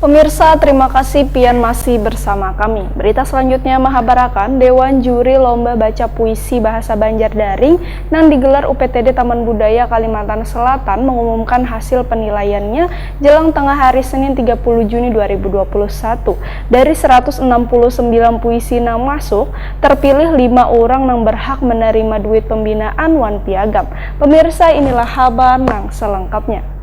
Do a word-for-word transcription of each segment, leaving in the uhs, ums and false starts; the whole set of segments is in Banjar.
Pemirsa, terima kasih pian masih bersama kami. Berita selanjutnya mahabarakan, Dewan Juri Lomba Baca Puisi Bahasa Banjar Daring nang digelar U P T D Taman Budaya Kalimantan Selatan mengumumkan hasil penilaiannya jelang tengah hari Senin tiga puluh Juni dua ribu dua puluh satu. Dari seratus enam puluh sembilan puisi nang masuk, terpilih lima orang nang berhak menerima duit pembinaan wan piagam. Pemirsa, inilah habar nang selengkapnya.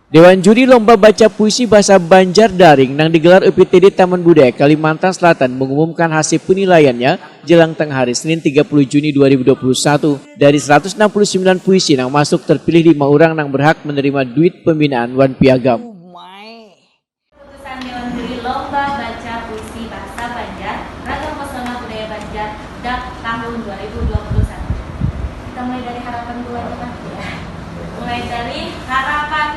Dewan Juri Lomba Baca Puisi Bahasa Banjar Daring nang digelar U P T D Taman Budaya Kalimantan Selatan mengumumkan hasil penilaiannya jelang tengah hari Senin tiga puluh Juni dua ribu dua puluh satu. Dari seratus enam puluh sembilan puisi nang masuk, terpilih lima orang nang berhak menerima duit pembinaan wan piagam. Keputusan Dewan Juri Lomba Baca Puisi Bahasa Banjar, Ragam Pesona Budaya Banjar, dak tahun dua ribu dua puluh satu. Kita mulai dari harapan dua aja, Pak. Ya. Mulai dari harapan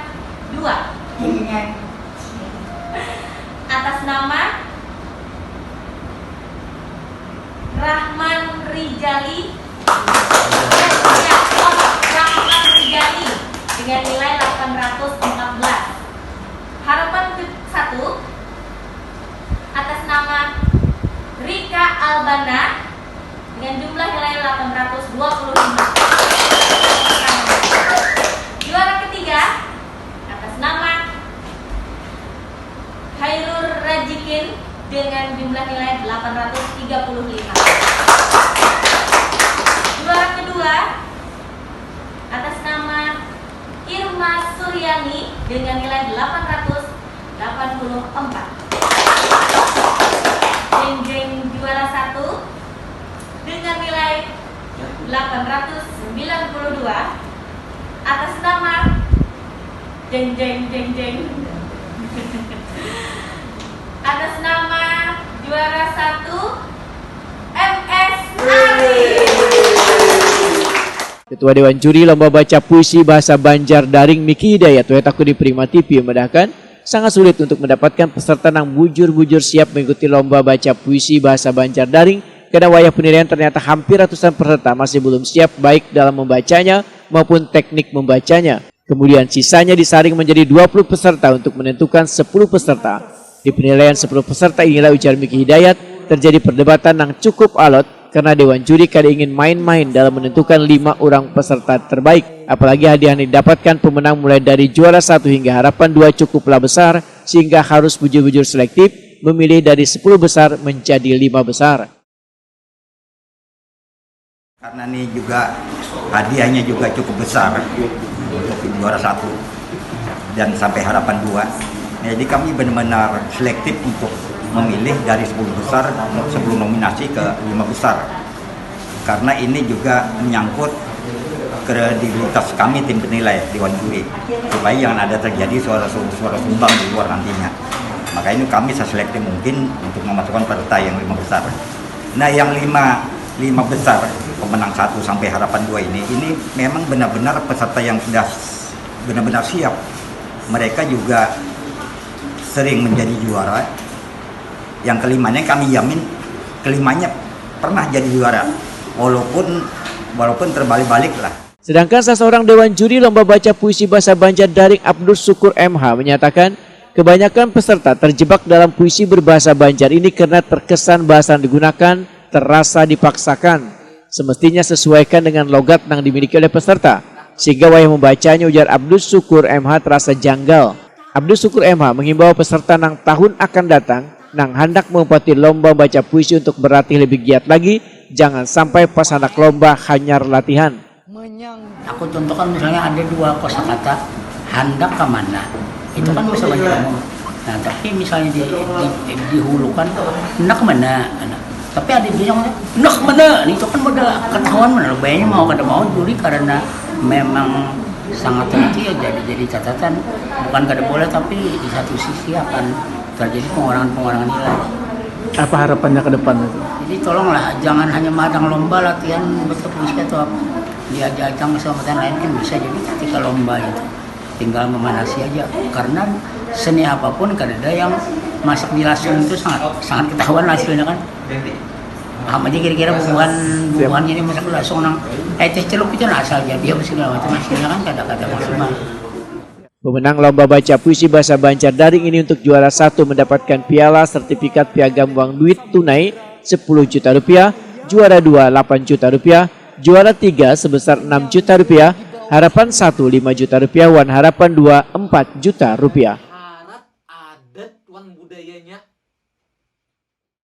dua. Iya. Atas nama Rahman Rijali. Ya, Rahman Rijali dengan nilai delapan ratus empat belas. Harapan ke-, satu, atas nama Rika Albana dengan jumlah nilai delapan ratus dua puluh lima. Juara ketiga, atas nama Hairul Rajikin dengan jumlah nilai delapan ratus tiga puluh lima. Juara kedua, atas nama Irma Suryani dengan nilai delapan ratus delapan puluh empat. Jeng jeng, juara satu dengan nilai delapan ratus sembilan puluh dua, atas nama, jeng jeng jeng jeng, atas nama juara satu, M S Ari. Ketua Dewan Juri Lomba Baca Puisi Bahasa Banjar Daring Miki Hidayat W T K di Prima T V memedahkan, sangat sulit untuk mendapatkan peserta nang bujur-bujur siap mengikuti lomba baca puisi bahasa Banjar Daring, karena wayah penilaian ternyata hampir ratusan peserta masih belum siap baik dalam membacanya maupun teknik membacanya. Kemudian sisanya disaring menjadi dua puluh peserta untuk menentukan sepuluh peserta. Di penilaian sepuluh peserta inilah, ujar Miki Hidayat, terjadi perdebatan nang cukup alot karena Dewan Juri kada ingin main-main dalam menentukan lima orang peserta terbaik. Apalagi hadiah yang didapatkan pemenang mulai dari juara satu hingga harapan dua cukuplah besar, sehingga harus bujur-bujur selektif memilih dari sepuluh besar menjadi lima besar. Karena ini juga hadiahnya juga cukup besar untuk juara satu dan sampai harapan dua. Jadi kami benar-benar selektif untuk memilih dari sepuluh besar sebelum nominasi ke lima besar. Karena ini juga menyangkut kredibilitas kami, tim penilai, Dewan Juri, supaya jangan ada terjadi suara su-, suara sumbang di luar nantinya. Makanya ini kami seselektif mungkin untuk memasukkan peserta yang lima besar. Nah, yang lima, lima besar, pemenang satu sampai harapan dua ini, ini memang benar-benar peserta yang sudah s-, benar-benar siap. Mereka juga sering menjadi juara. Yang kelimanya kami jamin, kelimanya pernah jadi juara, walaupun, walaupun terbalik-balik lah. Sedangkan saseorang Dewan Juri Lomba Baca Puisi Bahasa Banjar Daring, Abdul Syukur M H, menyatakan, kebanyakan peserta terjebak dalam puisi berbahasa Banjar ini karena terkesan bahasa yang digunakan terasa dipaksakan. Semestinya sesuaikan dengan logat yang dimiliki oleh peserta, sehingga wayah membacanya, ujar Abdul Syukur M H, terasa janggal. Abdul Syukur M H mengimbau peserta nang tahun akan datang nang handak meumpati lomba baca puisi untuk berlatih lebih giat lagi, jangan sampai pas handak lomba hanyar latihan. Aku contohkan, misalnya ada dua kosakata, handak ke mana, itu kan bisa banyak ngomong. Nah, tapi misalnya di, di, dihulukan, handak ke mana, nah, tapi ada juga yang ngomong, handak ke mana, nah, itu kan udah ketahuan mana, bayanya mau kada mau juri karena memang sangat teliti ya, jadi, jadi catatan, bukan kada boleh, tapi di satu sisi akan terjadi pengurangan-pengurangan nilai. Apa harapannya ke depan itu? Jadi tolonglah, jangan hanya madang lomba latihan baca puisi atau apa. Di ajang-ajang keselamatan lain kan bisa jadi ketika lomba itu. Tinggal memanasi aja. Karena seni apapun kadada yang masak di lasung itu sangat, sangat ketahuan lah hasilnya kan. Paham aja kira-kira bubuhan, bubuhan ini masak di lasung nang, eh, teh celup itu nah asal jadi apa segala macam hasilnya kan kada, kada maksimal. Pemenang lomba baca puisi bahasa Banjar daring ini untuk juara satu mendapatkan piala, sertifikat, piagam, uang duit tunai sepuluh juta rupiah, juara dua delapan juta rupiah, juara tiga sebesar enam juta rupiah, harapan satu lima juta rupiah, wan harapan dua empat juta rupiah.